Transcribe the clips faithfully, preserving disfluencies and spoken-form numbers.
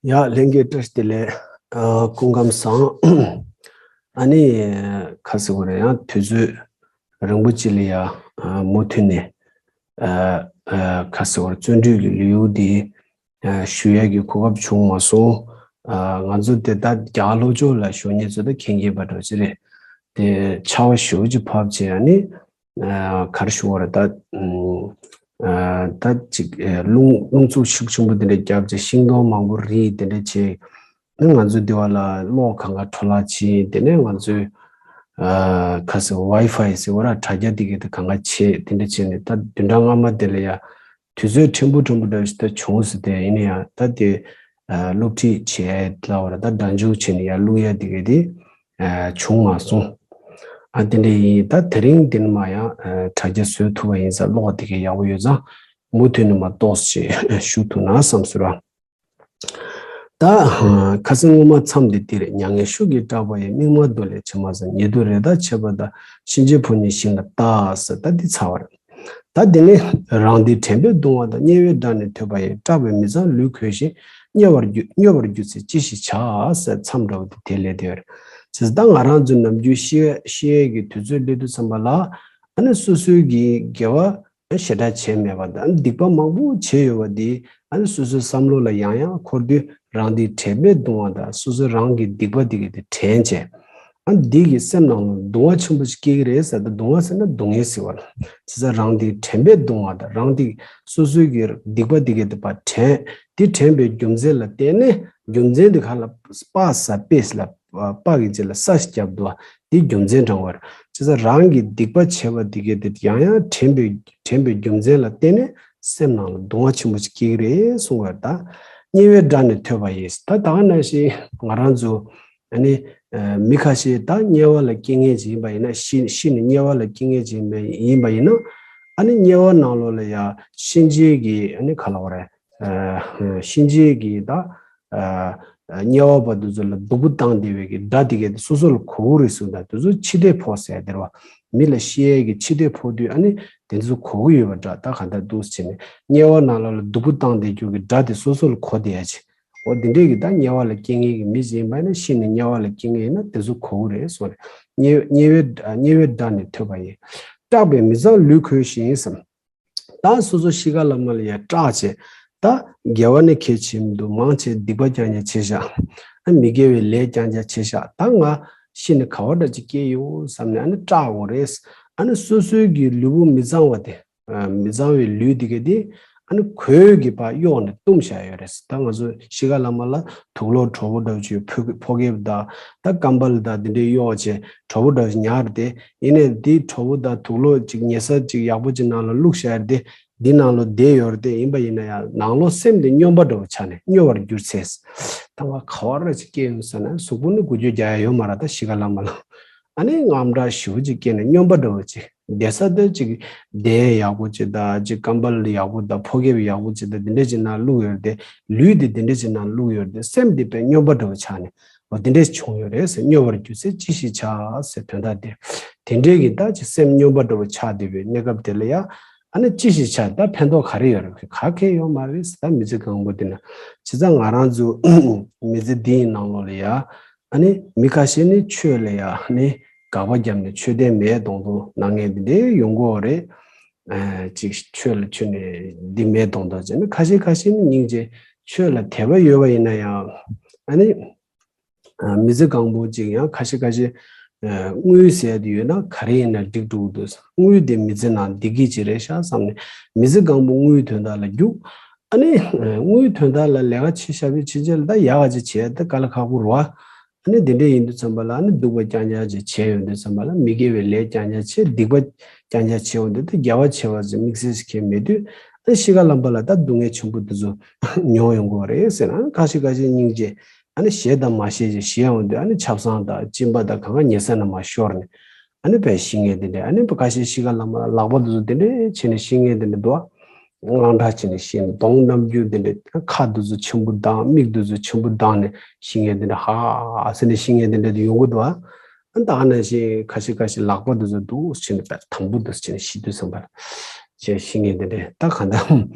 ཡ། ལྷན་རྒྱས་བཀྲ་ཤིས་བདེ་ལེགས། ཨ། སྐུ་ཁམས་བཟང་། ཨ་ནི་ཁ་སང་བར་ཡང་དུས་ཚོད་རིང་པོ་ཅིག་ལ་ཡ་མུ་མཐུད་ནས་ཨ་ཨ་ཁ་སང་བར་བརྩོན་འགྲུས་ཀྱི་ལེའུ་འདི་ཨ་ཞུ་ཡ་གི་གོ་སྐབས་བྱུང་མ་སོང་། ཨ་ང་ཚོ་དེ་ད་རྒྱ་གར་ལྷོ་ཕྱོགས་ལ་བཞུགས་མཁན་ཚོ་ད་མཁྱེན་མཁྱེན་པ་འདྲ་ཅིག་རེད། དེ་ཆར་པ་ཞེ་པོ་ཅིག་བབས་བྱས། ཨ་ནི་ཨ་ག་རེ་ཞུ་དགོས་རེད། ད་ཨ་ད་ཅིག་ཨ་རླུང་རླུང་འཚུབ་ཤུགས་ཆེན་པོ་དེ་འདྲ་བརྒྱབ་བྱས། ཤིང་སྡོང་མང་པོ་རིལ་དེ་འདྲ་བྱས། ཨ་ནི་ང་ཚོ་འདི་བ་ལ་གློག་གང་ག་འཕྲོ་བརླག་ཕྱིན། དེ་ནས་ང་ཚོའི་ཨ་ག་ཟེར་ཝའི་ཕའི་ཟེར་བ་ར་དྲ་རྒྱ་དེ་གའི་དེ་གང་ག་ཆད། དེ་འདྲ་བྱས་ནས་ད་བདུན་ཕྲག་སྔ་མ་དེ་ལ་ཡ་དུས་ཚོད་ཕྲན་བུ་ཕྲན་བུ་འདྲ་ཞིག་ད་བྱུང་ཟེར། དེ་ཡིན་ན་ཡང་ད་དེ་ཨ་སློབ་ཁྲིད་བྱས་ལབ་པ་ར་ད་སྒྲ་འཇུག་བྱས་ནས་ཡར་བླུག་ཡ་དེ་གའི་དེ་ཨ་བྱུང་མ་སོང་། ཨ་དེ་འདྲ་ཡིན། ད་དེ་རིང་འདི་ནས་མར་ཡང་ཨ་དྲ་རྒྱ་བཟོ་ཐུབ་པ་ཡིན་ཙང་གློག་དེ་གའི་ཡག་པོ་ཡོད་ཙང་མུ་མཐུད་ནས་མར་ཏོག་ཙམ་ཞུ་ཐུབ་ན་བསམ་ཟེར་བ། ད་ཁ་སང་སྔོན་མ་མཚམས་འདི་འདིར། མྱ་ངན་ཤུགས་ཀྱིས་སྐྲག་པ་ཡིས། སྨྲིག་དམར་རྡོ་ལས་ཆེར་མ་བཟུང་། ཉེ་དུ་རེ་དག་ཆད་པ་དང་། གཤིན་རྗེའི་ཕོ་ཉའི་ཞིང་ལ་བཏགས་ཟེར། ད་འདི་ཚར་བ་རེད། ད་འདི་ནི་རང་སྡིག་དྲན་པས་གདུང་བ་དང་། དམྱལ་བའི་སྒྲ་ནི་ཐོས་པ་ཡིས། སྐྲག་པའི་མི་གཙང་ལུས་གོས་ཤིང་། སྨྱོ་བར་འགྱུར་སྨྱོ་བར་འགྱུར་ཚེ་ཅི་ཞིག་བྱ་ཟེར་མཚམས་འདྲ་བོ་དེ་དེ་ལས་དེ་བར། བྱས་ཙང་ད་ང་རང་ཚོ་ནམ་རྒྱུན་ཤི་ཤི་ཡས་ཀྱི་དུས་ཚོད་སླེབས་དུས་ཙམ་པ་ལ། ཨ་ནི་སོ་སོའི་གི་དགེ་བ་ཞེ་དྲག་བྱས་མེད་པ་དང་སྡིག་པ་མང་པོ་བྱས་ཡོད་པ་འདི་ཨ་ནི་སོ་སོའི་བསམ་བློ་ལ་ཡང་ཡང་འཁོར་དུས་རང་སྡིག་དྲན་པས་གདུང་བ་དང་། སོ་སོ་རང་གི་སྡིག་པ་འདི་གི་དེ་དྲན་བྱས། ཨ་འདི་གི་སེམས་ནང་ལ་གདུང་བ་ཆེན་པོ་ཞིག་སྐྱེ་གི་རེད་ཟེར། ད་གདུང་བ་ཟེར་ན་སྡུག་བསྔལ་ཟེར་བ་ལ། བྱས་ཙང་རང་སྡིག་དྲན་པས་གདུང་བ་དང་། རང་སྡིག་སོ་སོའི་གི་སྡིག་པ་འདི་གི་དེ་པ་དྲན། དེ་དྲན་པའི་རྒྱུ་མཚན་ལ་བརྟེན་ནས། རྒྱུ་མཚན་དེ་ག་ལ་པ་ས་པེས་ལ་པ་གི་རྗེས་ལ་ས་ཞིག་བརྒྱབ་འདུག་བ། དེ་རྒྱུ་མཚན་དྲངས་པར། བྱས་ཙང་རང་གི་སྡིག་པ་བྱས་པ་དེ་གའི་དེ་ཡང་ཡང་དྲན་པའི་དྲན་པའི་རྒྱུ་མཚན་ལ་བརྟེན་ནས་སེམས་ནང་ལ་གདུང་བ་ཆེན་པོ་ཞིག་སྐྱེ་གི་རེད་གསུང་བར། ད་དམྱལ་བའི་སྒྲ་ནི་ཐོས་པ་ཡིས། ད་ད་ག་ནང་བཞིན་ང་རང་ཚོ་ཨ་ནི་ཨ་མི་ཁ་ཤས་ད་དམྱལ་བ་ལ་སྐྱེ་མཁན་ཅིག་ཡིན་པ་ཡིན་ན། ཤི་ཤི་ནས་དམྱལ་བ་ལ་སྐྱེ་མཁན་ཅིག་ཡིན་པ་ཡིན་ན། ཨ་ནི་དམྱལ་བ་ནང་ལོགས་ལ་ཡ་གཤིན་རྗེ་གི་ཨ་ནི་ག་ལབ་དགོས་རེད། ཨ་གཤིན་རྗེ་གི་ད་ཨ་དམྱལ་བ་པ་དེ་ཚོ་ལ་སྡུག་པོ་བཏང་བསྡད་པའི་གི་སྒྲ་དེ་གའི་སོ་སོ་ལ་གོ་གི་རེད་གསུངས། ད་དེ་ཚོ་འཆི་ལྟས་ཕོག་ཟེར་དེ་རེད་བ། མི་ལ་ཤི་ཡས་ཀྱི་འཆི་ལྟས་ཕོག་དུས་ཨ་ནི་དེ་ཚོ་གོ་གི་ཡོད་པ་འདྲ། ད་ག་འདྲ་འདུག་ཟེར་ནས་དམྱལ་བ་ནང་ལོགས་ལ་སྡུག་པོ་བཏང་བསྡད་རྒྱུ་གི་སྒྲ་དེ་སོ་སོ་ལ་གོ་བསྡད་ཡ་ཅིག་འོ་དེ་འདྲས་ཀྱི་ད་དམྱལ་བ་ལ་སྐྱེ་མཁན་གྱི་མི་ཞིག་ཡིན་པ་ཡིན་ན། ཤི་ནས་དམྱལ་བ་ལ་སྐྱེ་མཁན་ཡིན་ན་དེ་ཚོ་གོ་གི་རེད་གསུངས་རེད། དམྱལ་དམྱལ་བའི་དམྱལ་བའི་སྒྲ་ནི་ཐོས་པ་ཡིས། སྐྲག་པའི་མི་གཙང་ལུས་གོས་ཤིང་ཟེར། ད་སོ་སོ་ཤི་ཁ་ལ་མ་ལ་ཡ་སྐྲག་བྱས། ད་དགེ་བ་ནི་གལ་ཆེ་མི་འདུག་མང་ཆེ་སྡིག་པ་རྐྱང་རྐྱང་བྱས་ཤག་ཨ་མི་དགེ་བའི་ལས་རྐྱང་རྐྱང་བྱས་ཤག་ད་ང་ཤི་ནས་ག་བ་འདྲ་ཅིག་སྐྱེས་ཡོང་བསམ་ནས་ཨ་ནི་སྐྲག་དགོས་རེད། ཨ་ནི་སོ་སོའི་གི་ལུས་པོ་མི་གཙང་བ་དེ། ཨ་མི་གཙང་བའི་ལུས་དེ་ག་དེ་ཨ་ནི་གོས་ཀྱིས་ཕར་གཡོགས་ནས་བཏུམས་བཞག་ཡོད་རེད། ད་ང་ཚོ་ཤི་ཁ་ལ་མ་ལ་དུག་ལོག་དྲོ་པོ་འདྲ་བོ་ཅིག་ཕོ་ཕོ་རྒྱས་དང་ད་ཀམ་བལ་དང་དེ་འདྲས་གཡོགས་བྱས་དྲོ་པོ་འདྲ་བོ་ཅིག་ཉར་ཏེ། ཡིན་ནའི་དེ་དྲོ་པོ་དང་དུག་ལོག་ཅིག་ཉལ་ས་ཅིག་ཡག་པོ་ཅིག་ནང་ལ་བླུགས་བཞག་ཡ་དེ་འདི་ནང་ལོགས་བསྡད་ཡོད་རེད་དེ། ཡིན་པ་ཡིན་ན་ཡང་ནང་ལོགས་སེམས་དེ་སྨྱོན་པ་འདྲ་བོ་ཆགས་ནས་སྨྱོ་བར་གྱུར་ཚེ། ད་ང་ག་བ་ར་ཅིག་སྐྱེས་ཡོང་ཟེར་ན་གཟུགས་པོ་ནི་འགུལ་སྐྱོད་རྒྱག་ཡ་ཡོད་མ་རེད། ད་ཤི་ཁ་ལ་མ་ལ། ཨ་ནི་དངངས་སྐྲག་ཞེ་པོ་ཅིག་སྐྱེས་ནས་སྨྱོན་པ་འདྲ་བོ་ཅིག་བསྡད་ས་དེ་ཅིག་གདན་ཡག་པོ་ཅིག་དང་ཅིག་ཀམ་བལ་ཡག་པོ་དང་ཕོ་རྒྱས་ཡག་པོ་ཅིག་དང་དེ་འདྲ་ཅིག་ནང་བླུགས་ཡོད་རེད་དེ། ལུས་དེ་དེ་འདྲ་ཅིག་ནང་བླུགས་ཡོད་རེད་དེ། སེམས་དེ་དཔེ་སྨྱོན་པ་འདྲ་བོ་ཆགས་ནས། འོ་དེ་འདྲས་བྱུང་ཡོད་རེད་ཟེར། སྨྱོ་བར་གྱུར་ཚེ་ཅི་ཞིག་བྱ་ཟེར་དོན་དག་དེ། དེ་འདྲས་ཀྱི་ད་ཅིག་སེམས་སྨྱོན་པ་འདྲ་བོ་ཆགས་བསྡད་པའི་གནས་སྐབས་དེ་ལ་ཡ། ཨ་ནི་ཅི་ཞིག་བྱ། ད་ཕན་ཐོགས་ག་རེ་ཡོད་རེད། ག་གེ་ཡོད་མ་རེད་ཟེར། ད་མི་ཚེ་གང་པོ་དེ་ན། བྱས་ཙང་ང་རང་ཚོ་མི་ཚེ་འདིའི་ནང་ལོགས་ལ་ཡ། ཨ་ནི་མི་ཁ་ཤས་ནི་ཆོས་ལ་ཡ་ཨ་ནི་དགག་པ་བརྒྱབ་ནས་ཆོས་དད་མེད་མདོག་མདོག་གནང་མཁན་དེ་འདྲས་ཡོང་གི་ཡོད་རེད། ཨ་ཅིག་ཆོས་ལ་ཆོས་ནས་འདི་མེད་མདོག་མདོག་བྱས་ནས། ཁ་ཤས་ཁ་ཤས་ནི་སྙིང་རྗེ། ཆོས་ལ་དད་པ་ཡོད་པ་ཡིན་ན་ཡང་ཨ་ནི། ཨ་མི་ཚེ་གང་པོ་ཅིག་ཡང་ཁ་ཤས་ཁ་ཤས་ཨ་དངུལ་ཟེར་དེ་ཡོད་ན་ག་རེ་ཡིན་ན་འགྲིག་འགྲོ་གི་འདུག་དངུལ་དེ་མི་ཚེ་ནང་བདེ་སྐྱིད་ཅིག་རེད་ཤག་བསམ་ནས་མི་ཚེ་གང་པོ་དངུལ་དོན་དག་ལ་རྒྱུག་ཨ་ནི་ཨ་དངུལ་དོན་དག་ལ་ལས་ཀ་བྱེད་བཞག་པའི་ཕྱིན་ཆད་ལ་ད་ཡག་ག་ཅིག་བྱས་ད་དཀའ་ལས་ཁག་པོ་རེད་བ། ཨ་ནི་དེ་འདྲས་ཡིན་དུས་ཙམ་པ་ལ་ཨ་ནི་སྡུག་པ་རྐྱང་རྐྱང་ཅིག་བྱས་ཡོང་དུས་ཙམ་པ་ལ་མི་དགེ་བའི་ལས་རྐྱང་རྐྱང་བྱས། སྡིག་པ་རྐྱང་རྐྱང་བྱས་ཡོང་དུས་ད་དགེ་བ་བྱས་པ་ཟེར་དམིགས་བསལ་ཞིག་གང་ཡང་མེད་དུས། ཨ་ནི་ཤི་ཁ་ལ་མ་ལ་ད་སྡུག་བསྔལ་ཆེན་པོ་དེ་ཚོ་མྱོང་ཡོང་གི་ཡོད་རེད་ཟེར་ན། ཁ་ཤས་ཁ་ཤས་སྙིང་རྗེ། ཨ་ནི་བཞེས་དང་མ་བཞེས་ཅིག་བཞེས་འོང་དུས་ཨ་ནི་ཆབ་གསང་དང་གཅིན་པ་དང་གང་ག་ཉལ་ས་ནས་མར་ཤོར་ནས་ཨ་ནི་དཔེ་ཤི་མཁན་དེ་འདྲས། ཨ་ནི་དཔེ་ཁ་ཤས་ཤི་ཁ་ལ་མ་ལ་ལག་པ་དེ་ཚོ་དེ་འདྲས་བྱས་ནས་ཤི་མཁན་དེ་འདྲས་འདུག་ཨ། དངངས་སྐྲག་བྱས་ནས་ཤི་ནས་གདོང་རྣམ་འགྱུར་དེ་འདྲས། ཁ་དེ་ཚོ་ཆེན་པོ་གདངས། མིག་དེ་ཚོ་ཆེན་པོ་གདངས་ནས་ཤི་མཁན་དེ་འདྲས། ཧ་ཟེར་ནས་ཤི་མཁན་དེ་འདྲས་དེ་ཡོང་གི་འདུག་ཨ། ཨ་ད་ག་ནང་བཞིན་ཁ་ཤས་ཁ་ཤས་ལག་པ་དེ་ཚོ་འདུག་བྱས་ནས་དཔེ་དམ་པོ་དེ་བྱས་ནས་ཤི་དུས་ཙམ་པ་ལ། ཅེས་ཤི་ངེས་དེ་འདྲས་ད་ག་འདྲ་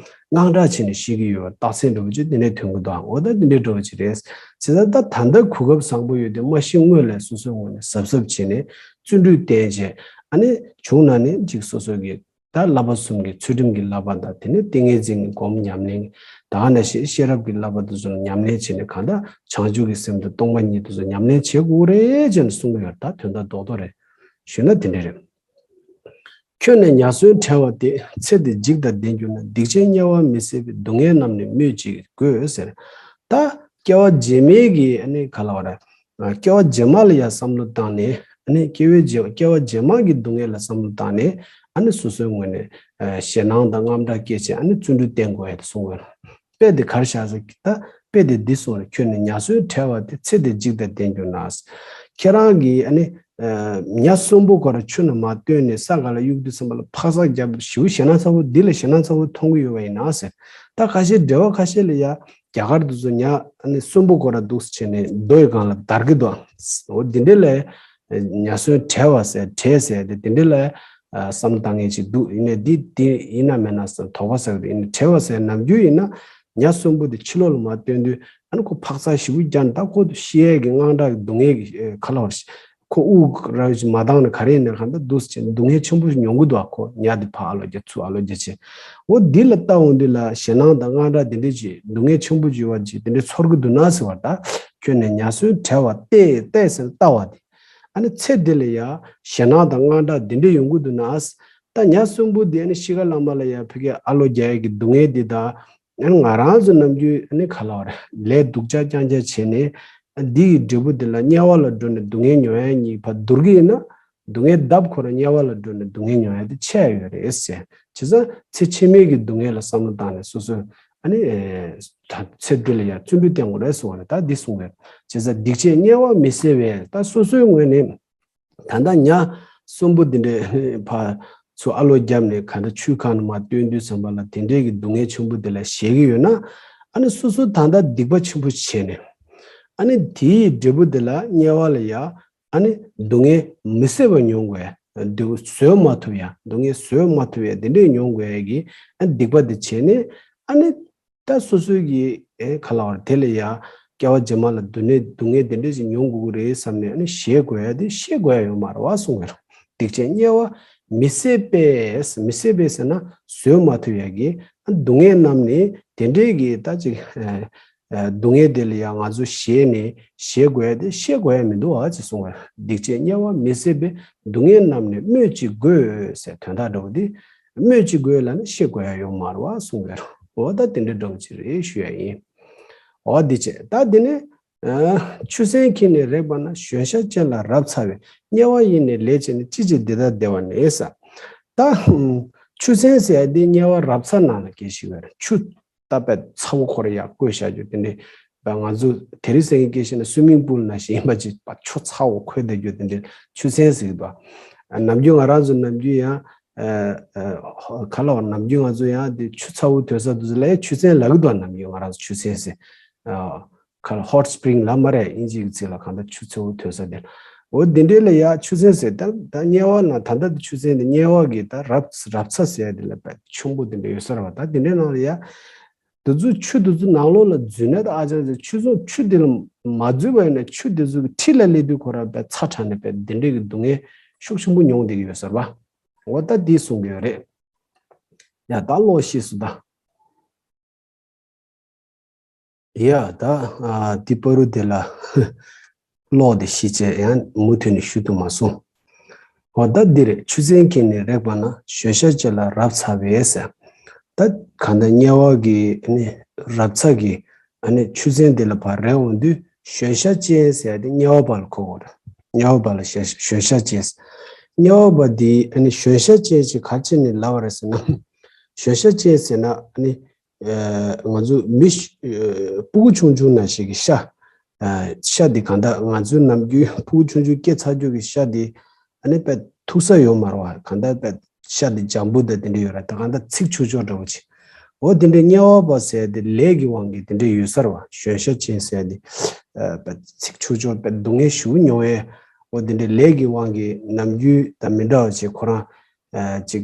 དངངས་སྐྲག་བྱས་ནས་ཤི་གི་ཡོད་པ་རྟགས་མཚན་འདྲ་པོ་ཅིག་དེ་འདྲས་ཐོན་གི་འདུག་འོ་ད་དེ་འདྲས་འདྲ་པོ་ཅིག་རེད། བྱས་ཙང་ད་ད་ལྟ་གོ་སྐབས་བཟང་པོ་ཡོད་དེ་མ་ཤི་སྔོན་ལ་སོ་སོའི་ངོས་ནས་གཟབ་གཟབ་བྱས་ནས་བརྩོན་འགྲུས་བསྟེན་བྱས་ཨ་ནི་བྱུང་ན་ནི་ཅིག་སོ་སོ་གི་ད་བསླབ་པ་གསུམ་གྱི་ཚུལ་ཁྲིམས་ཀྱི་བསླབ་པ་དང་དེ་ནས་ཏིང་ངེ་འཛིན་གྱི་སྒོམ་ཉམས་ལེན་ད་ག་ནང་བཞིན་ཤེས་རབ་ཀྱི་བསླབ་པ་དེ་ཚོ་ལ་ཉམས་ལེན་བྱས་ནས་གང་ལྟར་བྱང་ཆུབ་ཀྱི་སེམས་དང་སྟོང་པ་ཉིད་དེ་ཚོ་ཉམས་ལེན་བྱེད་དགོས་རེད་ཅེས་ནས་གསུངས་ཀྱི་ཡོད་ད་དོན་དག་རྡོག་རྡོག་རེད། ཞུས་ན་དེ་འདྲ་རེད། ཁྱོད་ནི་ཉ་གསོན་བྲལ་བ་སྟེ། ཚེ་འདི་འཇིག་དང་ལྡན་གྱུར་ན། སྡིག་ཆེན་དམྱལ་བ་མི་སྲིད་པའི། སྡུག་བསྔལ་རྣམས་ནི་སྨོས་ཅི་དགོས་ཟེར། ད་སྐྱེ་བ་རྗེས་མའི་གི་ཨ་ནི་ག་ལ་བ་རེད། སྐྱེ་བ་རྗེས་མ་ལ་ཡ་བསམ་བློ་བཏང་ནས་ཨ་ནི་སྐྱེ་བའི་རྗེས་སྐྱེ་བ་རྗེས་མ་གི་སྡུག་བསྔལ་ལ་བསམ་བློ་བཏང་ནས་ཨ་ནི་སོ་སོའི་ངོས་ནས་ཞེད་སྣང་དང་དངངས་སྐྲག་སྐྱེས་བྱས་ཨ་ནི་བརྩོན་འགྲུས་བསྟེན་དགོས་ཡ་དེ་གསུངས་དགོས། དཔེ་དེ་གར་བཞག་ཟེར་གི་ད་དཔེ་དེ་འདི་གསུངས་རེད། ཁྱོད་ནི་ཉ་གསོན་བྲལ་བ་སྟེ། ཚེ་འདི་འཇིག་དང་ལྡན་གྱུར་ན། ཁྱེད་རང་གིས་ཨ་ནི་ཉ་གསོན་པོ་ཁོ་ར་ཆུ་ནང་མར་བཏོན་ནས་ས་ག་ལ་གཡུག་དུས་ཙམ་པ་ལ་འཕག་འཚག་རྒྱབ་ཞེ་པོ་ཞེད་སྣང་ཚ་པོ་འདི་ལ་ཞེད་སྣང་ཚ་པོ་མཐོང་གི་ཡོད་པ་ཡིན་ན་ཟེར། ད་ཁ་ཤས་འགྲེལ་པ་ཁ་ཤས་ལ་ཡ་རྒྱ་གར་དུ་ཚོ་ཉ་ཨ་ནི་གསོན་པོ་ཁོ་ར་འདུག་སེ་བྱས་ནས་རྡོ་ཡི་སྒང་ལ་བརྡར་གི་འདུག་འོ་འདི་འདྲ་ལ་ཉ་གསོན་བྲལ་བ་ཟེར་བྲལ་ཟེར་དེ་དེ་འདྲ་ལ་བསམ་བློ་བཏང་མཁན་ཅིག་འདུག་ཡིན་ནའི་འདི་འདི་ཡིན་ན་མིན་ན་ཟེར་དོགས་པ་ཟེར་གི་འདུག་ཡིན་ནའི་བྲལ་བ་ཟེར་ནམ་རྒྱུན་ཡིན་ན་ཉ་གསོན་པོ་དེ་ཕྱི་ལོགས་ལ་མར་བཏོན་དུས་ཨ་ནི་ཁོ་འཕག་འཚག་ཞེ་པོ་རྒྱག་ནས་ད་ཁོ་ཤི་ཡས་ཀྱི་དངངས་སྐྲག་གི་སྡུག་བསྔལ་གྱི་ཁ་ལོ་བར་ཁོ་དབུགས་ར་ཞིག་མ་བཏང་ནས་ག་རེ་ཡིན་ནའི་གང་ལྟར་འདུག་སེ་བྱས་ནས་སྡུག་བསྔལ་ཆེན་པོ་ཞིག་མྱོང་གི་འདུག་ཨ་ཁོ་ཉ་དེ་ཕར་ཨ་ལོ་རྒྱག་ཚུར་ཨ་ལོ་རྒྱག་བྱས། འོ་འདི་ལ་ལྟ་འོང་དུས་ལ་ཞེད་སྣང་དང་དངངས་སྐྲག་འདི་འདྲས་ཀྱི་སྡུག་བསྔལ་ཆེན་པོ་ཅིག་ཡོད་པ་ཅིག་དེ་འདྲས་ཚོར་གི་འདུག་ན་ཟེར་བ་ད་ཁྱོད་ནི་ཉ་གསོན་བྲལ་བ་སྟེ་སྟེ་ཟེར་ལྟ་བ་དེ་ཨ་ནི་ཚེ་འདི་ལ་ཡ་ཞེད་སྣང་དང་དངངས་སྐྲག་འདི་འདྲས་ཡོང་གི་འདུག་ན། ད་ཉ་གསོན་པོ་འདི་ཨ་ནི་ཤི་ཁ་ལ་མ་ལ་ཡ་ཕ་གི་ཨ་ལོ་རྒྱག་ཡས་ཀྱི་སྡུག་བསྔལ་འདི་དང་ཨ་ནི་ང་རང་ཚོ་ནམ་རྒྱུན་ཨ་ནི་ག་ལ་བ་རེད་ལས་སྡུག་ཅག་རྐྱང་རྐྱང་བྱས་ནས་འདི་ཡི་འབྲས་བུ་འདི་ལ་དམྱལ་བ་ལ་འགྲོ་ནས་སྡུག་བསྔལ་མྱོང་ཡ་གཉིས་བར་བསྡུར་གི་ཡིན་ན། སྡུག་བསྔལ་ལྡབ་ཁོ་རང་དམྱལ་བ་ལ་འགྲོ་ནས་སྡུག་བསྔལ་མྱོང་ཡ་དེ་ཆེ་ཡ་ཡོད་རེད་ཟེར། བྱས་ཙང་ཚེ་ཕྱི་མའི་གི་སྡུག་བསྔལ་ལ་བསམ་བློ་བཏང་ནས་སོ་སོས་ཨ་ནི་ད་ཚེ་འདི་ལ་ཡང་བརྩོན་འགྲུས་བསྟེན་དགོས་རེད་གསུངས་པ་རེད། ད་འདི་གསུངས་པས་བྱས་ཙང་སྡིག་ཆེན་དམྱལ་བ་མི་སྲིད་པས་ད་སོ་སོའི་ངོས་ནས་ད་ལྟ་ཉ་གསོན་པོ་འདི་འདྲའི་ཕ་ཚོ་ཨ་ལོ་བརྒྱབ་ནས་ག་འདྲ་ཆུའི་ཁ་ནས་མར་བཏོན་དུས་ཙམ་པ་ལ་དེ་འདྲའི་གི་སྡུག་བསྔལ་ཆེན་པོ་འདི་ལ་བཞེས་ཀྱི་ཡོད་ན་ཨ་ནི་སོ་སོ་ད་ལྟ་སྡིག་པ་ཆེན་པོ་བྱས་ནས་ཨ་ནི་དེའི་འབྲས་བུ་འདི་ལ་དམྱལ་བ་ལ་ཡ། ཨ་ནི་སྡུག་བསྔལ་མི་སྲིད་པ་མྱོང་དགོས་ཡ། སྡུག་བཟོད་མ་ཐུབ་ཡ། སྡུག་བསྔལ་བཟོད་མ་ཐུབ་ཡ་དེ་འདྲས་མྱོང་དགོས་ཡ་གི་ཨ་སྡིག་པ་དེ་བྱས་ནས་ཨ་ནི་ད་སོ་སོའི་གི་ཨེ་ག་ལ་བར་དེ་ལ་ཡ་སྐྱེ་བ་རྗེས་མ་ལ་སྡུག་བསྔལ་སྡུག་བསྔལ་དེ་འདྲས་ཞིག་མྱོང་དགོས་ཀྱི་རེད་བསམ་ནས་ཨ་ནི་ཞེད་དགོས་ཡ་དེ་ཞེད་དགོས་ཡ་ཡོད་མ་རེད་བ་གསུངས་པ་རེད། སྡིག་ཆེན་དམྱལ་བ་མི་སྲིད་པས། མི་སྲིད་པས་ཟེར་ན་བཟོད་མ་ཐུབ་ཡ་གི་ཨ་སྡུག་བསྔལ་རྣམས་ནི་དེ་འདྲས་གི་ད་ཅིག་ཨེ། སྡུག་བསྔལ་དེ་ལ་ཡང་ང་ཚོ་ཞེད་ནས་ཞེད་དགོས་ཡ་དེ་ཞེད་དགོས་ཡ་མི་འདུག་ཨ་ཅེས་གསུངས་པས། སྡིག་ཆེན་དམྱལ་བ་མི་སྲིད་པས། སྡུག་བསྔལ་རྣམས་ནི་སྨོས་ཅི་དགོས་ཟེར་དོན་དག་འདྲ་བོ་དེ། སྨོས་ཅི་དགོས་ལ་ནི་ཞེད་དགོས་ཡ་ཡོད་མ་རེད་བ་གསུངས་པས། འོ་ད་དེ་འདྲ་འདྲ་བོ་ཅིག་རེད་ཞུ་ཡ་ཡིན། འོ་འདི་བྱས་ད་འདི་ནས་ཆུ་སྲིན་འཁྱིལ་ནས་རེག་པ་ན་གཞོན་ཤ་ཅན་ལ་རབ་ཚ་བས། དམྱལ་བ་ཡི་ནི་ལས་བྱས་ནས། ཅི་ཕྱིར་འདི་ལྟར་བདེ་བ་ནི་ཟེར། ད་ཆུ་སྲིན་ཟེར་ཡ་འདི་དམྱལ་བ་རབ་ཚ་ནང་ལ་སྐྱེ་ཞིག་ཡོད་རེད་ཆུ། ད་དཔེ་ཚ་བོ་ཁོ་ར་ཡར་བརྐོས་བཞག་རྒྱུ་དེ་འདྲས། དཔེ་ང་ཚོ་དེ་རིང་སང་ཉིན་སྐད་བཤད་ན་སུའི་མིང་པུལ་ནང་བཞིན་ཡིན་པ་ཅིག་དཔེ་ཆུ་ཚ་བོ་ཁོལ་བསྡད་རྒྱུ་དེ་འདྲས་ཆུ་སྲིན་ཟེར་གི་འདུག་ནམ་རྒྱུན་ང་རང་ཚོ་ནམ་རྒྱུན་ཡང་ག་ལ་བ་ནམ་རྒྱུན་ང་ཚོ་ཡང་དེ་ཆུ་ཚ་བོ་དོད་ས་དུས་ཚོད་ལ་ཡང་ཆུ་སྲིན་ལབ་གི་འདུག་ནམ་རྒྱུན་ང་རང་ཚོ་ཆུ་སྲིན་ཟེར། ག་ལ་ཧོཊ་སི་པི་རིང་ལབ་མ་རེད་དབྱིན་ཇིའི་ཚིག་ལ་གང་ལྟར་ཆུ་ཚ་བོ་དོད་ས་དེ། འོ་འདི་འདྲས་ལ་ཡ་ཆུ་སྲིན་ཟེར་ད་ད་དམྱལ་བ་ན་ད་ལྟ་དེ་ཆུ་སྲིན་དེ་དམྱལ་བ་གི་ད་རབ་རབ་ཚ་ཟེར་ཡ་དེ་ལ་དཔེ་ཆུང་པོ་དེ་འདྲ་ཡོད་ས་རེད་བ། ད་དེ་འདྲའི་ནང་ལ་ཡ། དེ་ཚོ་ཆུ་དེ་ཚོ་ནང་ལོགས་ལ་འཛུལ་ན་ད་ཨ་ཅག་ཚོ་ཆུ་ཚོ་ཆུ་དེ་ལ་མ་འཛུལ་བ་ཡིན་ན་ཆུ་དེ་ཚོ་གི་འཁྲིས་ལ་སླེབས་དུས་ཁོ་རང་དཔེ་ཚ་དྲགས་ནས་དཔེ་དེ་འདྲས་ཀྱི་སྡུག་བསྔལ་ཤུགས་ཆེན་པོ་མྱོང་བསྡད་ཀྱི་ཡོད་ས་རེད་བ། འོ་ད་འདི་གསུང་གི་ཡོད་རེད། ཡ་ད་ཀློག་ཤེས་སོང་ད། ཡ་ད་ཨ་འདི་པ་རུ་དེ་ལ་ཀློག་དེ་ཤེས་བྱས་ཡང་མུ་མཐུད་ནས་ཞུ་ཐུབ་མ་སོང་། འོ་ད་འདི་རེད། ཆུ་སྲིན་འཁྱིལ་ནས་རེག་པ་ན་གཞོན་ཤ་ཅན་ལ་རབ་ཚ་བས་ཟེར། ད་གང་ལྟར་དམྱལ་བ་གི་ཨ་ནི་རབ་ཚ་གི་ཨ་ནི་ཆུ་སྲིན་དེ་ལ་ཕར་རེག་འོང་དུས་གཞོན་ཤ་ཅན་ཟེར་ཡ་དེ་དམྱལ་བ་པ་ལ་གོ་དགོས་རེད། དམྱལ་བ་པ་ལ་གཞོན་གཞོན་ཤ་ཅན་ཟེར། དམྱལ་བ་པ་འདི་ཨ་ནི་གཞོན་ཤ་ཅན་ཅིག་ག་རེ་བྱས་ནས་ལབ་པ་རེད་ཟེར་ན། གཞོན་ཤ་ཅན་ཟེར་ན་ཨ་ནི། ང་ཚོ་མི་ཕྲུ་གུ་ཆུང་ཆུང་ནང་བཞིན་གྱི་ཤ། ཤ་འདི་གང་ལྟར་ང་ཚོའི་ནམ་རྒྱུན་ཕྲུ་གུ་ཆུང་ཆུང་སྐྱེ་ཚར་རྒྱུ་གི་ཤ་འདི་ཨ་ནི་དཔེ་ཐུག་ས་ཡོད་མ་རེད་བ། གང་ལྟར་དཔེ་ཤ་འདི་ལྗང་བུ་དང་དེ་འདྲ་ཡོད་རེད། ད་གང་ལྟར་ཚིག་ཆུང་ཆུང་འདྲ་བོ་ཅིག་འོ་དེ་འདྲའི་དམྱལ་བ་པ་ཟེར་དེ་ལས་ཀྱི་དབང་གིས་དེ་འདྲ་ཡོད་ས་རེད་བ། གཞོན་ཤ་ཅན་ཟེར་དེ་དཔེ་ཚིག་ཆུང་ཆུང་དཔེ་སྡུག་བསྔལ་ཞེ་པོ་མྱོང་བས། འོ་དེ་འདྲའི་ལས་ཀྱི་དབང་གིས་ནམ་རྒྱུན་དང་མི་འདྲ་བ་ཅིག་ཁོ་རང་ཅིག་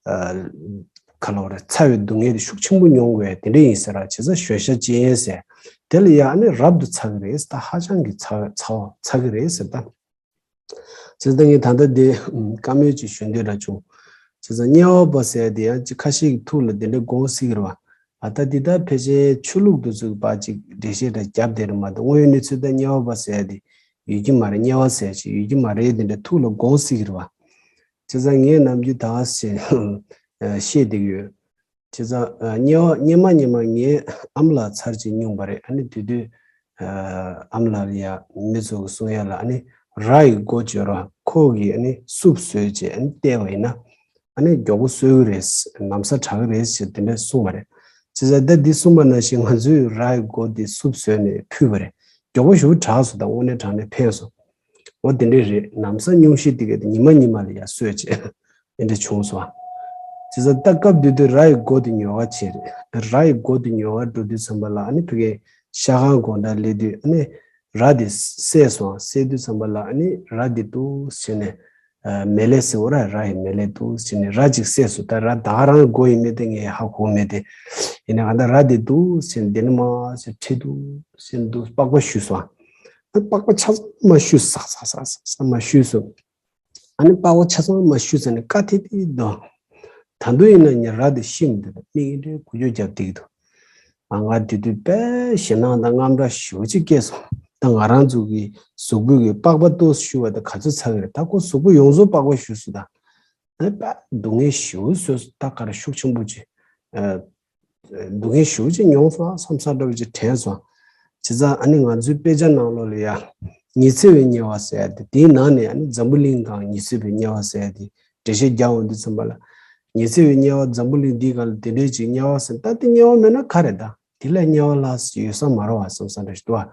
ག་ལ་བ་རེད། ཚ་བའི་སྡུག་བསྔལ་དེ་ཤུགས་ཆེན་པོ་མྱོང་དགོས་དེ་འདྲ་ཡིན་ཟེར་ར། བྱས་ཙང་གཞོན་ཤ་ཅན་ཟེར། དེ་ལ་ཡ་ཨ་ནི་རབ་ཏུ་ཚ་གི་རེད་ད། ཧ་ཅང་གི་ཚ་ཚ་བ་ཚ་གི་རེད་ཟེར་ད། བྱས་ཙང་ངས་ད་ལྟ་འདི་བཀའ་མོལ་ཅིག་ཞུ་འདོད་འདྲ་བྱུང་། བྱས་ཙང་དམྱལ་བ་པ་ཟེར་དེ་ཡང་ཅིག་ཁ་ཤས་ཀྱི་ཐུགས་ལ་དེ་འདྲ་དགོངས་སྲིད་ཀྱི་རེད་བ། ཨ་ད་འདི་ལྟར་ཕལ་ཆེར་ཆོས་ལུགས་དེ་ཚོའི་བར་ཅིག་འགྲེལ་བཤད་འདྲ་བརྒྱབ་བསྡད་རེད་མ་གཏོགས། དངོས་ཡོད་གནས་ཚུལ་ད་དམྱལ་བ་པ་ཟེར་དེ་ཡོད་ཀྱི་མ་རེད། དམྱལ་བ་ཟེར་ཅིག་ཡོད་ཀྱི་མ་རེད། དེ་འདྲ་ཐུགས་ལ་དགོངས་སྲིད་ཀྱི་རེད་བ། བྱས་ཙང་ངས་ནམ་རྒྱུན་ད་བཤད་བསྡད་ཀྱི་ཡོད། བྱས་ཙང་དམྱལ་བ་སྔོན་མ་སྔོན་མ་ངའི་ཨ་མ་ལགས་ཚར་གཅིག་སྙུང་པ་རེད། ཨ་ནི་དེ་དུས་ཨ་མ་ལགས་ལ་ཡ་མི་ཚོ་གི་གསུང་ཡ་ལ་ཨ་ནི་ར་ཡི་མགོ་ཅོ་ར་ཁོ་གིས་ཨ་ནི་སུབ་བཟོས་བྱས་ཨ་ནི་བལྟས་པ་ཡིན་ན་ཨ་ནི་མགྱོགས་པོ་གསོ་གི་རེད། ན་བཟའ་དྲག་གི་རེད་ཅེས་དེ་འདྲ་གསུངས་པ་རེད། བྱས་ཙང་ད་འདི་གསུངས་པ་ནང་བཞིན་ང་ཚོས་ར་ཡི་མགོ་དེ་སུབ་བཟོས་ནས་ཕུལ་བ་རེད། མགྱོགས་པོ་ཞེ་པོ་དྲག་སོང་། ད་དངོས་གནས་དྲང་གནས་ཕན་སོང་། འོ་དེ་འདྲས་རེད། ན་བཟའ་སྙུང་གཞི་དེ་ག་དེ་ཉི་མ་ཉི་མ་ལ་ཡར་གསོས་བྱས་དེ་འདྲས་བྱུང་སོང་། བྱས་ཙང་ད་སྐབས་དེ་དུས་ར་ཡི་མགོ་དེ་ཉོ་ག་བྱས་རེད། ར་ཡི་མགོ་དེ་ཉོ་ག་འགྲོ་དུས་ཙམ་པ་ལ་ཨ་ནི་ཕ་གིའི་ཤ་ཁང་སྒོ་འགྲམ་སླེབས་དུས་ཨ་ནི་ར་དེ་བསད་སོང་། བསད་དུས་ཙམ་པ་ལ་ཨ་ནི་ར་དེ་འདུག་བྱས་ནས་མེ་ལེ་ཟེར་བ་ར་ར་ཡི་མེ་ལེ་འདུག་བྱས་ནས་ར་ཅིག་བསད་སོང་། ད་ར་ད་ག་རང་མགོ་ཡིན་མིན་དེ་ངས་ཧ་གོ་མེད་དེ། ཡིན་ནའང་ད་ར་དེ་འདུག་བྱས་ནས་དེ་ནས་མར་ཟེར་ཁྲིད་འདུག་བྱས་ནས་འདུག་པགས་པ་བཤུས་སོང་། ཨ་པགས་པ་ཆ་ཚང་མར་བཤུས་སོང་། ས་ས་ས་ས་མར་བཤུས་སོང་། ཨ་ནི་པགས་པ་ཆ་ཚང་མར་བཤུས་ཟེར་ནས་ཀ་ཐི་ཐི་འདུག་ད་དུང་ཡིན་ན་ངས་ར་དེ་ཤི་མི་འདུག་མིག་འདྲའི་འགུལ་སྐྱོད་རྒྱབ་བསྡད་ཀྱི་འདུག་ཨ་ང་དེ་དུས་དཔེ་ཞེད་སྣང་དང་དངངས་སྐྲག་ཞེ་པོ་ཅིག་སྐྱེས་སོང་། ད་ང་རང་ཚོ་གི་གཟུགས་པོ་གི་པགས་པ་ཏོག་ཙམ་བཤུས་པ་དང་ག་ཚོད་ཚ་གི་རེད། ད་ཁོ་གཟུགས་པོ་ཡོངས་རྫོགས་པགས་པ་བཤུས་སོང་། ད་ཨ་ནི་དཔེ་སྡུག་བསྔལ་ཞེ་པོ་བཟོས་སོང་། ད་ག་རེ་ཤུགས་ཆེན་པོ་ཅིག་སྡུག་བསྔལ་ཞེ་པོ་ཅིག་མྱོང་སོང་བསམ་བསམ་འདྲ་བོ་ཅིག་དྲན་སོང་། བྱས་ཙང་ཨ་ནི་ང་ཚོའི་དཔེ་ཆ་ནང་ལོགས་ལ་ཡ་ཉི་ཚེ་བའི་དམྱལ་བ་ཟེར་ཡ་དེ། དེའི་ནང་ནས་ཨ་ནི་འཛམ་བུ་གླིང་སྒང་ཉི་ཚེ་བའི་དམྱལ་བ་ཟེར་ཡ་དེ་འགྲེལ་བཤད་རྒྱག་འོང་དུས་ཙམ་པ་ལ། ཉི་ཚེ་བའི་དམྱལ་བ་འཛམ་བུ་གླིང་འདིའི་སྒང་ལ་དེ་འདྲའི་ཅིག་དམྱལ་བ་ཟེར་ན་ད་དེ་དམྱལ་བ་མེད་ན་ག་རེད། ད་དེ་ལས་དམྱལ་བ་ལྷག་ཡོད་ས་མ་རེད་བ་བསམ་བསམ་འདྲ་ཞིག་འདུག་བ།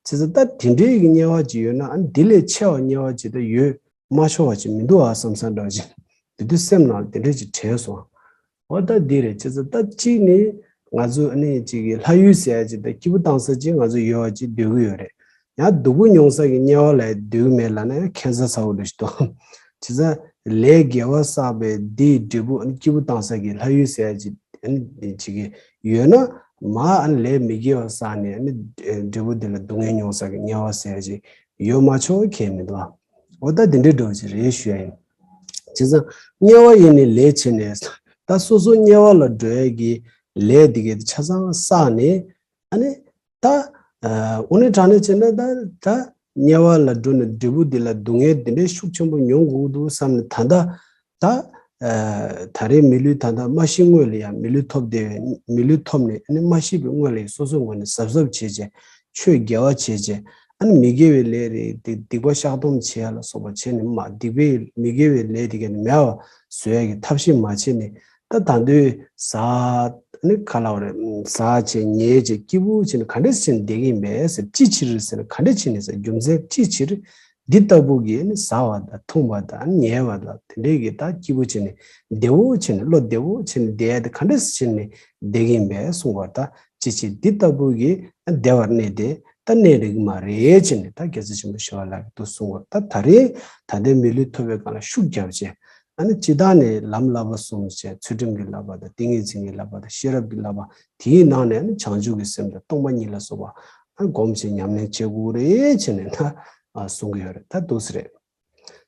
བྱས་ཙང་ད་དེ་འདྲའི་གི་དམྱལ་བ་ཅིག་ཡོད་ན་ཨ་ནི་དེ་ལས་ཆེ་བ་དམྱལ་བ་ཅིག་ད་ཡོད། མ་ཤོར་བ་ཅིག་མི་འདུག་ཨ་བསམ་བསམ་འདྲ་ཅིག་དེ་དུས་སེམས་ནང་དེ་འདྲ་ཅིག་དྲན་སོང་། འོ་ད་འདི་རེད། བྱས་ཙང་ད་གཅིག་ནི་ང་ཚོ་ཨ་ནི་ཅིག་གི་ལྷ་ཡུལ་ཟེར་ཡ་ཅིག་ད་སྐྱིད་པོ་བཏང་ས་ཅིག་ང་ཚོ་ཡོད་པ་ཅིག་འདོད་ཀྱི་ཡོད་རེད། ཡང་སྡུག་པོ་མྱོང་ས་གི་དམྱལ་བ་ལ་འདོད་ཀྱི་མེད་ལབ་ན་ཡང་ཁྱད་མཚར་ཚ་བོ་འདྲ་ཞིག་འདུག་བྱས་ཙང་ལས་དགེ་བ་བསགས་པའི་འདིའི་འབྲས་བུ་ཨ་ནི་སྐྱིད་པོ་བཏང་ས་གི་ལྷ་ཡུལ་ཟེར་ཡ་ཅིག་ཨ་ནི་ཅིག་གི་ཡོད་ན་མ་ཨ་ནི་ལས་མི་དགེ་བ་བསགས་ནས་ཨ་ནི་འབྲས་བུ་འདི་ལ་སྡུག་བསྔལ་མྱོང་ས་གི་དམྱལ་བ་ཟེར་ཡ་ཅིག་ཡོད་མ་ཆོག་གལ་མི་འདུག་འོ་ད་དེ་འདྲའི་འགྲོ་བ་ཅིག་རེད་ཞུ་ཡ་ཡིན། བྱས་ཙང་དམྱལ་བ་ཡིན་ནི་ལས་བྱས་ནས་ད་སོ་སོ་དམྱལ་བ་ལ་འགྲོ་ཡ་གི་ལས་དེ་གའི་ཆ་ཚང་བསགས་ནས་ཨ་ནི་ད་དངོས་གནས་དྲང་གནས་བྱས་ན་ད་ད་དམྱལ་བ་ལ་འགྲོ་ནས་འབྲས་བུ་འདི་ལ་སྡུག་བསྔལ་འདི་འདྲའི་ཤུགས་ཆེན་པོ་མྱོང་དགོས་ཀྱི་འདུག་བསམ་ནས་ད་ད་ད་ད་རེས་མི་ལུས་ད་ལྟ་མ་ཤི་སྔོན་ལ་ཡང་མི་ལུས་ཐོབ་བསྡད་པའི་མི་ལུས་ཐོབ་ནས་ཨ་ནི་མ་ཤི་བའི་སྔོན་ལ་ཡང་སོ་སོའི་ངོས་ནས་གཟབ་གཟབ་བྱས་བྱས་ཆོས་དགེ་བ་བྱས་བྱས། ཨ་ནི་མི་དགེ་བའི་ལས་རེད་དེ་སྡིག་པ་བཤགས་སྡོམ་བྱེད་ཡ་ལ་སོགས་པ་བྱས་ནས་མ་སྡིག་པའི་མི་དགེ་བའི་ལས་དེ་ག་ནི་མེད་པ་བཟོ་ཡ་གི་ཐབས་ཤེས་མ་བྱས་ནས་ད་ད་དུང་ཟ་ཨ་ནི་ག་ལབ་རེད། ཟ་བྱས་ཉལ་བྱས་སྐྱིད་པོ་བྱས་ནས་ག་འདྲས་བྱས་ནས་བསྡད་ཀྱི་ཡིན་པས་ཟེར། ཅི་ཕྱིར་ཟེར་ན་ག་འདྲས་བྱས་ནས་ཟེར་རྒྱུ་མཚན་ཅི་ཕྱིར་འདི་ལྟ་བུ་གི་ཨ་ནི་ཟ་བ་དང་འཐུང་བ་དང་ཉལ་བ་དང་དེ་འདྲས་ཀྱི་ད་སྐྱིད་པོ་བྱས་ནས་བདེ་བོ་བྱས་ནས་བློ་བདེ་བོ་བྱས་ནས་བསྡད་ཡ་དེ་ག་འདྲས་བྱས་ནས་བསྡད་ཀྱི་ཡིན་པས་གསུངས་པ་ད། ཅི་ཕྱིར་འདི་ལྟ་བུ་གི་བདེ་བར་གནས་ཏེ་ད་གནས་རིགས་མ་རེད་ཅེས་ནས་ད་རྒྱལ་སྲས་ཆེན་པོ་ཞི་བ་ལྷ་གིས་འདུག་གསུངས་པ། ད་ད་རེས་ད་ལྟའི་མི་ལུས་ཐོབ་པའི་སྒང་ལ་ཤུགས་རྒྱབ་བྱས་ཨ་ནི་སྤྱིར་བཏང་ནས་ལམ་བསླབ་པ་གསུམ་བྱས། ཚུལ་ཁྲིམས་ཀྱི་བསླབ་པ་དང་ཏིང་ངེ་འཛིན་གྱི་བསླབ་པ་དང་ཤེས་རབ་ཀྱི་བསླབ་པ། དེའི་ནང་ནས་ཨ་ནི་བྱང་ཆུབ་ཀྱི་སེམས་དང་སྟོང་པ་ཉིད་ལ་སོགས་པ་ཨ་ནི་སྒོམ་བྱས་ཉམས་ལེན་བྱེད་དགོས་རེད་ཅེས་ནས་ད་གསུང་གི་ཡོད་རེད། ད་འདུག་སེ་རེད།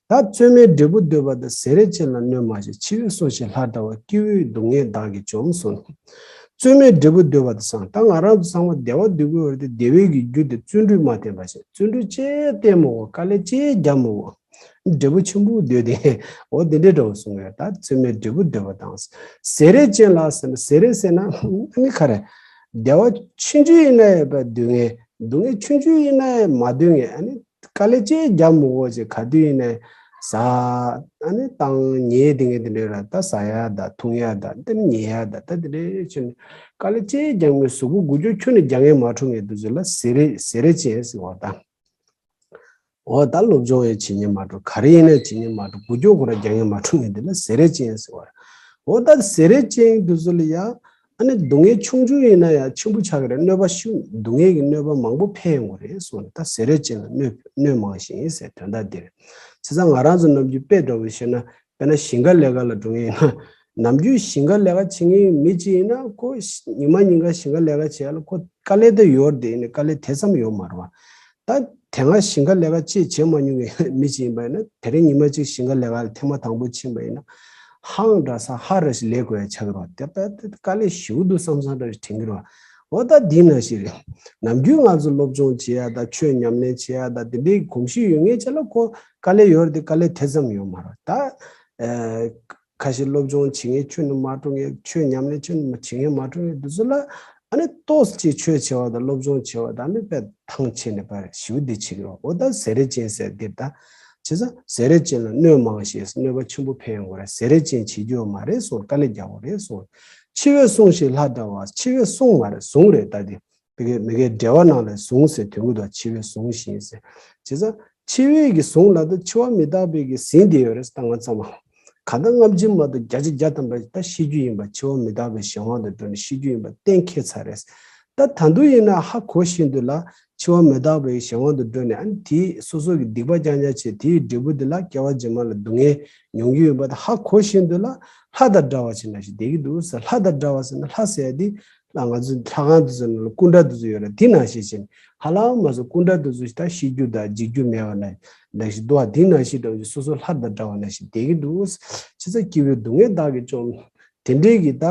ད་རྩོད་མེད་འབྲས་བུ་འདོད་པ་དང་། ཟས་རེ་ཅན་ལ་གནོད་མ་བྱེད། འཆི་བས་སོ་སྐྱེ་ལྷ་འདྲ་བ། སྐྱེ་བོའི་སྡུག་བསྔལ་བདག་གིས་འཇོམས་གསུངས། རྩོད་མེད་འབྲས་བུ་འདོད་པ་དང་ཟེར། ད་ང་རང་ཚོ་ཚང་མ་བདེ་བ་འདོད་ཀྱི་ཡོད་རེད་དེ། བདེ་བའི་གི་རྒྱུ་དེ་བརྩོན་འགྲུས་མ་བསྟེན་པ་བྱས། བརྩོན་འགྲུས་ཅི་བསྟེན་མི་དགོས། དཀའ་ལས་ཅི་རྒྱག་མི་དགོས། འབྲས་བུ་ཆེན་པོ་འདོད་དེ། འོ་དེ་འདྲའི་འདྲ་བོ་གསུངས་ཡོད། ད་རྩོད་མེད་འབྲས་བུ་འདོད་པ་དང་། ཟས་རེ་ཅན་ལ་ཟེར་ན། ཟས་རེ་ཟེར་ན་ཨ་ནི་ག་རེ། བདེ་བ་ཆུང་ཆུང་ཡིན་ན་ཡང་སྡུག་བསྔལ། སྡུག་བསྔལ་ཆུང་ཆུང་ཡིན་ན་ཡང་མ་སྡུག་བསྔལ། ཨ་ནི་དཀའ་ལས་ཅི་རྒྱག་མི་དགོས་བྱས། ག་དུས་ཡིན་ནའི་ཟ་ཨ་ནི་བཏང་ཉལ་དེ་ངས་དེ་འདྲའི་ར་ད་ཟ་ཡ་ད་འཐུང་ཡ་ད་དེ་ཉལ་ཡ་ད་ད་དེ་འདྲའི་ཕྱིར་ནི་དཀའ་ལས་ཅི་རྒྱག་མི་དགོས། གཟུགས་པོ་འགུལ་སྐྱོད་ཁྱོན་ནས་རྒྱག་མཁན་མ་འགྲོ་མཁན་དེ་ཚོ་ལ་ཟས་རེ་ཟས་རེ་ཅན་ཟེར་བ་དང་། འོ་ད་སློབ་སྦྱོང་ཡང་བྱེད་མཁན་མ་འགྲོ། ག་རེ་ཡིན་ནའི་བྱེད་མཁན་མ་འགྲོ། འགུལ་སྐྱོད་ཁོ་རང་རྒྱག་མཁན་མ་འགྲོ་མཁན་དེ་ལ་ཟས་རེ་ཅན་ཟེར་བ་རེད། འོ་ད་ཟས་རེ་ཅན་དེ་ཚོ་ལ་ཡ་ཨ་ནི་སྡུག་བསྔལ་ཆུང་ཆུང་ཡིན་ན་ཡང་ཆེན་པོ་ཆགས་ཀྱི་རེད། གནོད་པ་ཤུགས་སྡུག་བསྔལ་གྱི་གནོད་པ་མང་པོ་འཕེལ་ཡོང་གི་རེད་གསུངས་ནས། ད་ཟས་རེ་ཅན་ལ་གནོད་གནོད་མང་ཞིང་ཟེར་དོན་དག་འདི་རེད། བྱས་ཙང་ང་རང་ཚོ་ནམ་རྒྱུན་དཔེ་འདྲ་བོ་བཤད་ན། དཔེར་ན་ཞིང་ཁ་ལས་ཀ་ལ་འགྲོ་མཁན་ཡིན་ན། ནམ་རྒྱུན་ཞིང་ཁ་ལས་ཀ་བྱེད་མཁན་མི་གཅིག་ཡིན་ན་ཁོ་ཉི་མ་ཉིན་ག་ཞིང་ཁ་ལས་ཀ་བྱེད་ཡ་ལ་ཁོ་དཀའ་ལས་དེ་ཡོད་རེད་དེ་ཡིན་ནའི་དཀའ་ལས་དེ་ཙམ་ཡོད་མ་རེད་བ། ད་དེ་སྔ་ཞིང་ཁ་ལས་ཀ་ཅིག་བྱེད་མ་མྱོང་མཁན་མི་གཅིག་ཡིན་པ་ཡིན་ན་དེ་རིང་ཉི་མ་གཅིག་ཞིང་ཁ་ལས་ཀ་ལ་ཐེངས་མ་དང་པོ་ཕྱིན་པ་ཡིན་ན་ཧང་འདྲ་ས་ཧ་ར་ཞིག་ལས་དགོས་ཡ་ཆགས་ཀྱི་རེད་བ། དེ་ད་དཀའ་ལས་ཞེ་པོ་འདུག་བསམ་བསམ་འདྲ་ཞིག་དྲན་གྱི་རེད་བ། འོ་ད་འདི་ནང་བཞིན་རེད། ནམ་རྒྱུན་ང་ཚོ་སློབ་སྦྱོང་བྱེད་ཡ་དང་ཆོས་ཉམས་ལེན་བྱེད་ཡ་དང་དེ་འདྲའི་གོམས་གཤིས་ཡོད་མཁན་ཅིག་ལ་ཁོ་དཀའ་ལས་ཡོད་རེད་དེ་དཀའ་ལས་དེ་ཙམ་ཡོད་མ་རེད་ད། ཨ་ཁ་ཤས་སློབ་སྦྱོང་བྱེད་མཁན་ཆོས་ནི་མ་འགྲོ་མཁན་ཆོས་ཉམས་ལེན་ཆོས་ནི་མ་བྱེད་མཁན་མ་འགྲོ་མཁན་དེ་ཚོ་ལ་ཨ་ནི་ཏོག་ཙམ་ཅིག་ཆོས་བྱེད་པ་དང་སློབ་སྦྱོང་བྱེད་པ་དང་ཨ་ནི་དཔེ་ཐང་ཆད་ནས་པར་ཞེ་པོ་འདི་བྱེད་ཀྱི་རེད། འོ་ད་ཟས་རིགས་ཅན་ཟེར་འདི་ད། བྱས་ཙང་ཟས་རིགས་ཅན་ལ་གནོད་མང་ཞེས་གནོད་པ་ཆེན་པོ་འཕེལ་ཡོང་གི་རེད། ཟས་རིགས་ཅན་བྱེད་རྒྱུ་ཡོད་མ་རེད་གསུངས་དཀའ་ལས་རྒྱག་དགོས་རེད་གསུངས། འཆི་བས་བསྲུང་ཞིང་ལྷ་འདྲ་བ། འཆི་བས་བསྲུང་མ་རེད་བཟུང་རེད་ད་དེ། མི་དགེ་མི་དགེ་འབྲེལ་བ་རྣམས་ལས་བཟུང་ཟེར་དོན་གུ་དང་འཆི་བས་བཟུང་ཞིང་ཟེར། བྱས་ཙང་འཆི་བས་ཀྱི་བཟུང་ལ་ད་འཆི་བ་མི་རྟག་པའི་གི་ཟིན་དེ་ཡོད་རེད་ད་ང་ཚང་མ། གང་ལྟར་སྔ་ཕྱི་མ་གཏོགས་བརྒྱ་ཆ་བརྒྱ་ཐམ་པ་ད་ཤི་རྒྱུ་ཡིན་པ་འཆི་བ་མི་རྟག་པའི་གཞན་དབང་དུ་འགྲོ་ནས་ཤི་རྒྱུ་ཡིན་པ་གཏན་འཁེལ་ཚར་རེད། ད་ད་དུང་ཡིན་ན་ཧ་གོ་བཞིན་དུ་ལ་འཆི་བ་མི་རྟག་པའི་གཞན་དབང་དུ་འགྲོ་ནས་ཨ་ནི་དེ་སོ་སོ་གི་སྡིག་པ་རྐྱང་རྐྱང་བྱས་དེའི་འབྲས་བུ་དེ་ལ་སྐྱེ་བ་རྗེས་མ་ལ་སྡུག་བསྔལ་མྱོང་རྒྱུ་ཡིན་པ་དེ་ཧ་གོ་བཞིན་དུ་ལ་ལྷ་དང་འདྲ་བ་ཞིག་ན་ཞིག་བསྡད་ཀྱི་འདུག་ཟེར། ལྷ་དང་འདྲ་བ་ཟེར་ན་ལྷ་ཟེར་ཡ་དེ་ལ་ང་ཚོའི་ལྷ་ཁང་དུ་ཟེར་ན་ལ་སྐུ་འདྲ་དེ་ཚོ་ཡོད་རེད། དེ་ནང་བཞིན་བྱས་ནས་ཧ་ལམ་མ་སོ་སྐུ་འདྲ་དེ་ཚོ་ཞིག་ད་ཤི་རྒྱུ་དང་འཇིག་རྒྱུ་མེད་པ་ན་ལ་ཞིག་འདུག་བ། དེ་ནང་བཞིན་འདྲ་བ་ཞིག་སོ་སོ་ལྷ་དང་འདྲ་བ་ན་ཞིག་བསྡད་ཀྱི་འདུག་ཟེར། བྱས་ཙང་སྐྱེ་བོའི་སྡུག་བསྔལ་བདག་གིས་བཅོམ། དེ་འདྲའི་གི་ད་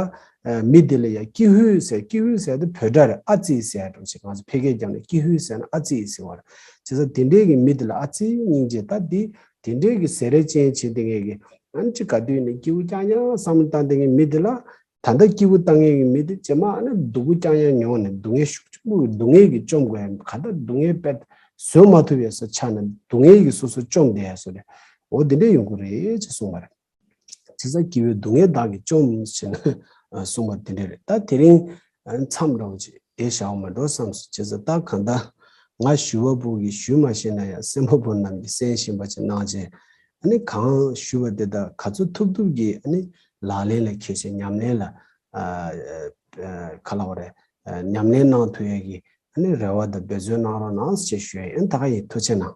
མི་དེ་ལ་ཡང་ཀྱི་ཧུད་ཟེར། ཀྱི་ཧུད་ཟེར་དེ་བོད་སྒྲ་རེད། ཨ་ཙི་ཟེར་འགྲོ་ཞིག་ང་ཚོ་ཕལ་སྐད་རྒྱབ་ནས་ཀྱི་ཧུད་ཟེར་ན་ཨ་ཙི་ཟེར་བ་རེད། བྱས་ཙང་དེ་འདྲའི་གི་མི་དེ་ལ་ཨ་ཙི་སྙིང་རྗེ་ད་འདི་དེ་འདྲའི་གི་ཟས་རིགས་ཅན་བྱེད་དེ་ངེས་གི་ཨ་ནི་ཅི་ག་དུས་ནས་སྐྱིད་པོ་རྐྱང་རྐྱང་བསམ་བློ་བཏང་དེ་ངེས་མི་དེ་ལ་ད་ལྟ་སྐྱིད་པོ་བཏང་ངེས་གི་མི་དེ་རྗེས་མ་ཨ་ནི་སྡུག་པོ་རྐྱང་རྐྱང་མྱོང་ནས་སྡུག་བསྔལ་ཤུགས་ཆེན་པོ་གི་སྡུག་བསྔལ་གི་བཅོམ་དགོས་ཡ་ག་ད་སྡུག་བསྔལ་དཔེ་བཟོད་མ་ཐུབ་ཡ་སོ་ཆགས་ནས་སྡུག་བསྔལ་གི་སོ་སོ་བཅོམ་བསྡད་ཡ་སོ་རེད། འོ་དེ་འདྲ་ཡོང་གི་རེད་ཅེས་གསུངས་པ་རེད། བྱས་ཙང་སྐྱེ་བོའི་སྡུག་བསྔལ་བདག་གིས་བཅོམ་ཟེར་ནས་གསུངས་པ་དེ་འདྲ་རེད། ད་དེ་རིང་མཚམས་འདྲ་བོ་ཅིག་དེ་བཞག་མ་འགྲོ་བསམ་སོང་། བྱས་ཙང་ད་གང་ལྟར་ང་ཞུ་བ་པོ་གིས་ཞུས་མ་ཤེས་ན་ཡང་གསན་པ་པོ་རྣམས་ཀྱིས་གསན་བཞིན་པ་ཅིག་གནང་བྱས་ཨ་ནི་གང་ཞུས་པ་དེ་དག་ག་ཚོད་ཐུབ་ཐུབ་ཀྱིས་ཨ་ནི་ལག་ལེན་ལ་འཁྱེར་བྱས་ཉམས་ལེན་ལ་ག་ལ་བ་རེད་ཉམས་ལེན་གནང་ཐུབ་ཡས་ཀྱི་ཨ་ནི་རེ་བ་དང་འབད་བརྩོན་གནང་རོགས་གནང་ཞེས་ཞུ་ཡས་ཡིན། ད་ག་ཡིན། ཐུགས་རྗེ་གནང་།